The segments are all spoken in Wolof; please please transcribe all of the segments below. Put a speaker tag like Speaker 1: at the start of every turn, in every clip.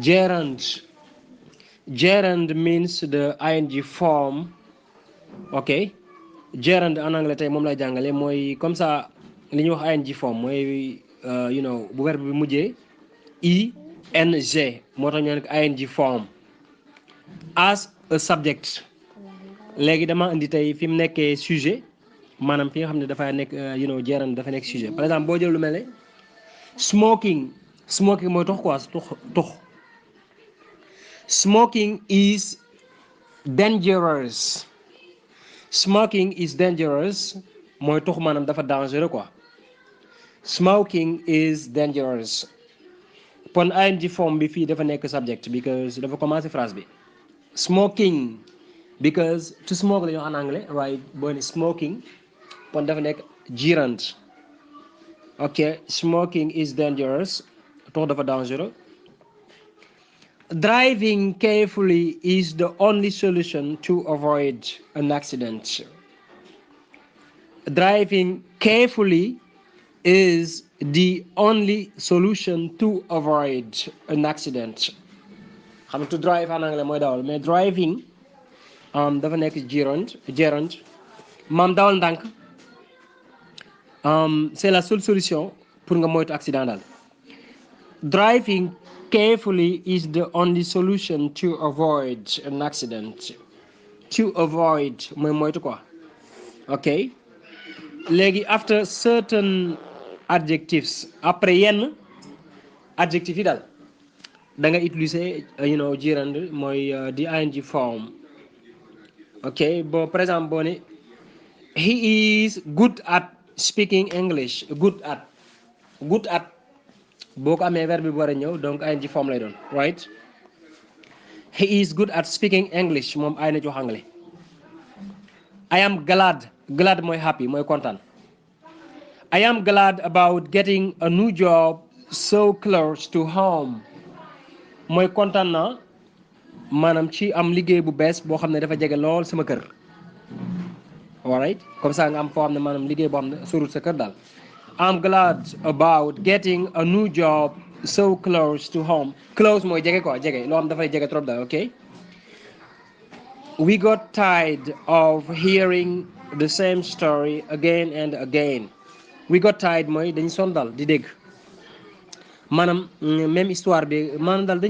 Speaker 1: gerund. Gerund means the ing form. Ok, gerund en anglais tey moom lay jàngale mooy comme ça li ñuy wax ing form mooy bu verbe bi mujjee ing moo tax ñu nekk ing form as a subject. léegi dama indi tey fi mu nekkee sujet maanaam fi nga xam ne dafay nekk gerund dafa nekk sujet. par exemple boo jël lu mel ne smoking mooy tux quoi tux. Smoking is dangerous. Smoking is dangerous mooy tux maanaam dafa dangereux quoi. Smoking is dangerous. Pon ing form bi fii dafa nekk subject because dafa commencé phrase bi. Smoking because to smoke la ñu wax en anglais waaye boo ne smoking pon dafa nekk gerund. Ok, smoking is dangerous tux dafa dangereux. Driving carefully is the only solution to avoid an accident. Driving carefully is the only solution to avoid an accident. xam nga to drive en anglais mooy dawal mais driving dafa nekk gerund maam dawal ndànk c'est la seule solution pour nga moytu accident daal. Driving carefully is the only solution to avoid an accident. To avoid mooy moytu quoi. Ok, léegi after certain adjectives après yenn adjectifs yi daal da nga utiliser gerund mooy the ing form. Ok, bon par exemple boo ne he is good at speaking English. Good at boo ko amee verbe bi war a ñëw donc ing form lay doon right. He is good at speaking English moom ay na ci wax anglais. I am glad mooy happy mooy kontaan. I am glad about getting a new job so close to home mooy kontaan na maanaam ci am liggéey bu bees boo xam ne dafa jege lool sama kër. alright, comme ça nga am foo xam ne maanaam liggéey boo xam ne sorul sa kër daal. I'm glad about getting a new job so close to home. Close mooy jege quoi jege loo xam dafay jege trop daal. ok, we got tired of hearing the same story again and again. We got tired mooy dañu sonn daal di dégg maanaam même histoire bi maanaam daal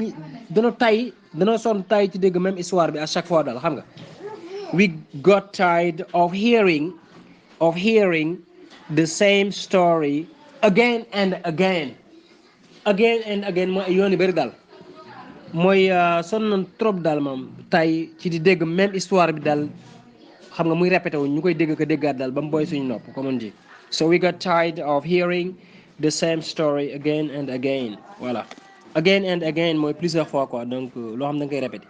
Speaker 1: danoo sonn tay ci dégg même histoire bi à chaque fois daal xam nga. We got tired of hearing the same story again and again. Again and again mooy yoon yu bëri daal mooy sonn nañ trop daal moom tay ci di dégg même histoire bi daal xam nga muy répété wu ñu koy dégg ko déggaat daal ba mu booy suñu nopp comme on dit. So we got tired of hearing the same story again and again. Voilà, again and again mooy plusieurs fois quoi donc loo xam da nga koy répété.